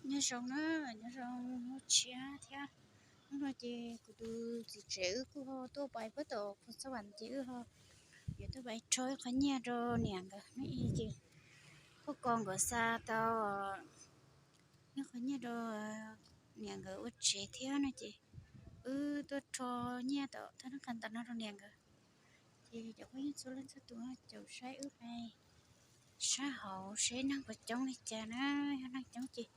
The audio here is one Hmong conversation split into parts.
Nyob zoo na, nyob zoo hnub tshiab thiab. Hnub no ces kuv tus txiv tsev wb kuj ho tuaj pais puag tom Khuv Xab Vam ces wb ho yuav tuaj pais rho ib qho nyiaj rau niam nkawd ne. Ces kuj kho nkawd xa tau ib qho nyiaj rau niam nkawd ua tsev thiab no ces wb tuaj rho nyiaj tom thaj nab qha ntawm no rau niam nkawd. Ces cov phooj ywg txhua leej txhua tus caum saib wb pais sab hauv seb neeg puas coob li cas na. Yog neeg coob ces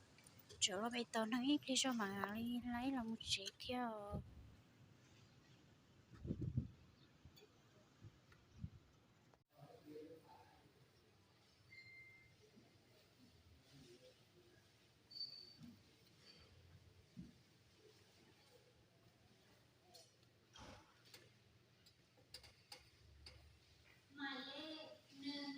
tseem los pais tos neeg ib pliag zog mam li laib los mus tsev thiab os. Twb txog wb thib.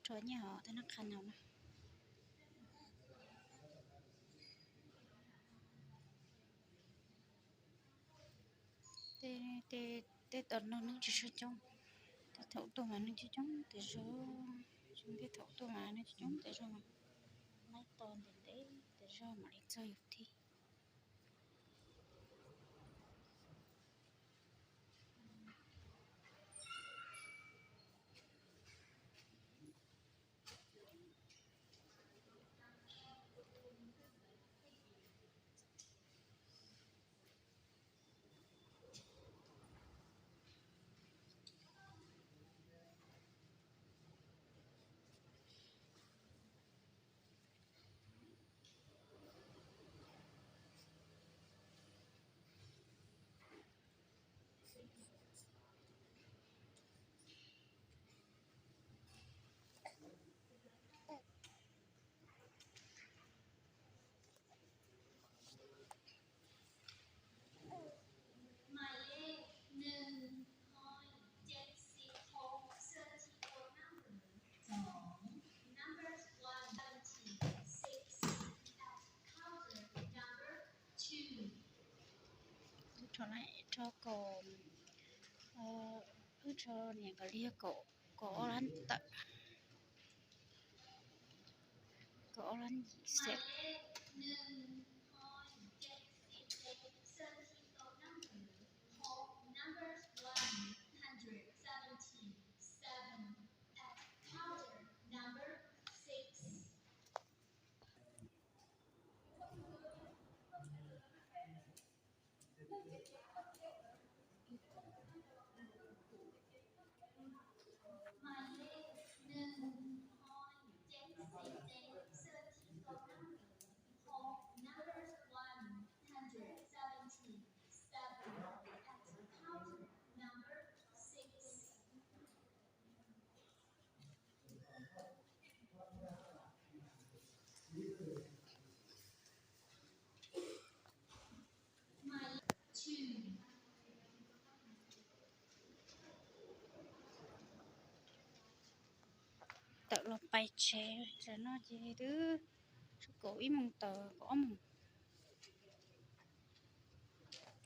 Rho nyiaj hauv thaj nab qha no na. Tej, tej, tej tom no neeg tsis tshua coob, tej thaum tuaj mas neeg coob coob tas zog, tej thaum tuaj mas neeg coob coob tas zog mas laib tos ntev ntev tas zog mam li txog yus thib. Wb rho lawm, rho kaum, wb rho niam nkawd li yog kaum, kaum ob lab tawm, kaum ob lab yim xees. Tawm los pais tsev, tam no ces twb tsaus kaum ib moos tawm kaum ob moos.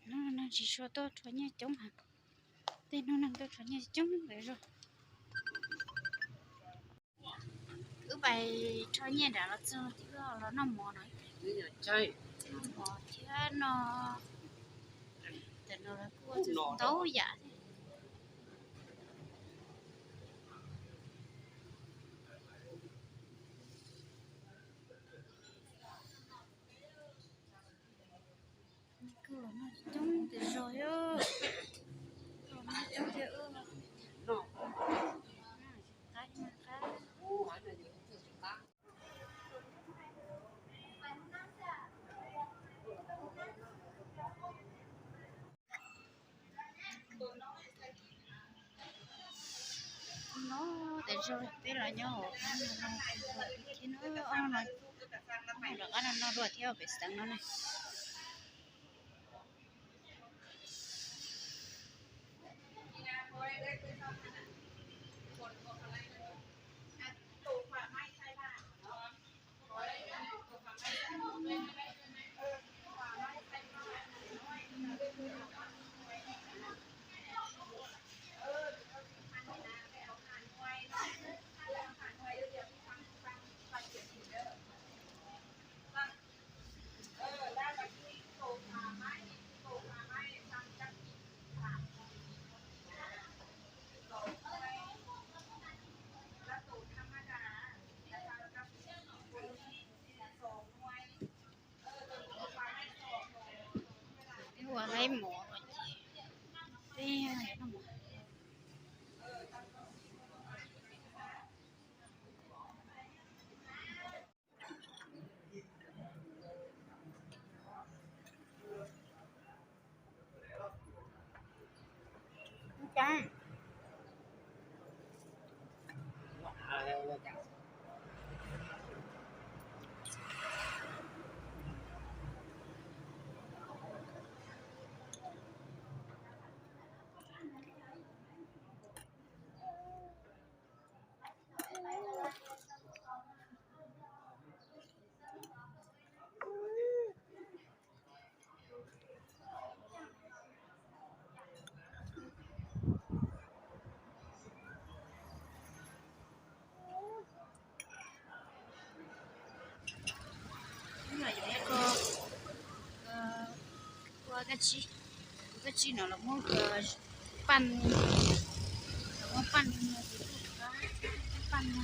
Hnub no neeg tsis tshua tuaj rho nyiaj coob heev, tej hnub neeg tuaj rho nyiaj coob lawm zog. Pais rho nyiaj nram los txog thiab los noj mov no. Mov thiab no, tam no los kuj ua ntau yam. Kuj los noj coob tes zog thiab, los noj coob thiab. No tes zog peb los nyob hauv qab no, no, no, rov qab no no dua thiab pem xeev no na. Peb ua laib mov no ces peb noj mov. Ua kab tsib, ua kab tsib no los muab paj, los muab paj no, paj no,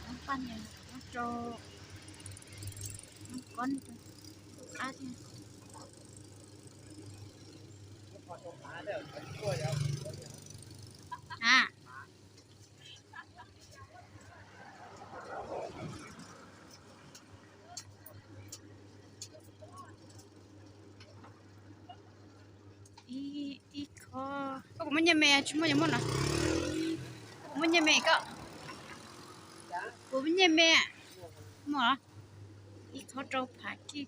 muab paj no, muab rau, muab kob rau qab thiab. A, ib, ib khob, koj puas muaj nyiaj me? Tsis muaj, yog muaj los? Koj puas muaj nyiaj me koj? Puas muaj nyiaj me? Muaj los? Ib khob rau phav kij.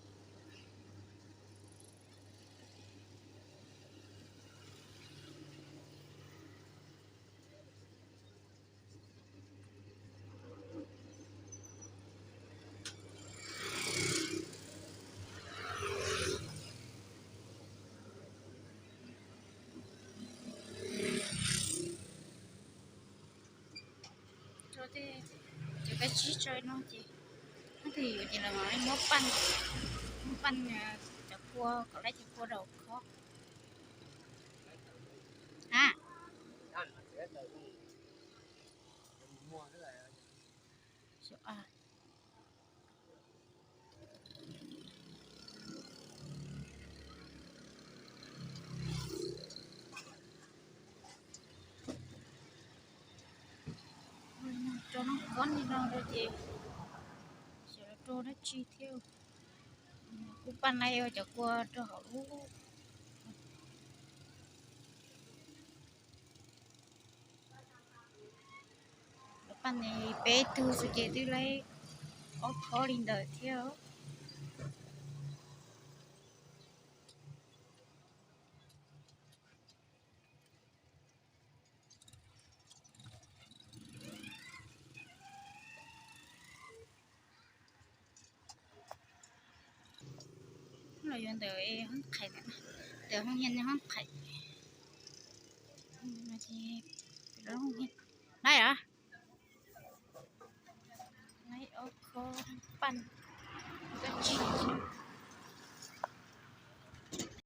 Rau tej cov kab tsib tso no ces, leej twg yuav ces los muab paj, muab paj, cov kua, kom lawv cov kua rau khob. A, xyov a. Rau noob kob li no rau ces xyov rau dab tsi thiab. Kuv paj na ua cov kua rau hauv lub. Paj ne peb tug xwb ces twb laib ob khob li ntawd thiab. Los yuav ntawm hoob qhais, ntawm hoob hias hoob qhais. Lawm a. ko paj, koj tsis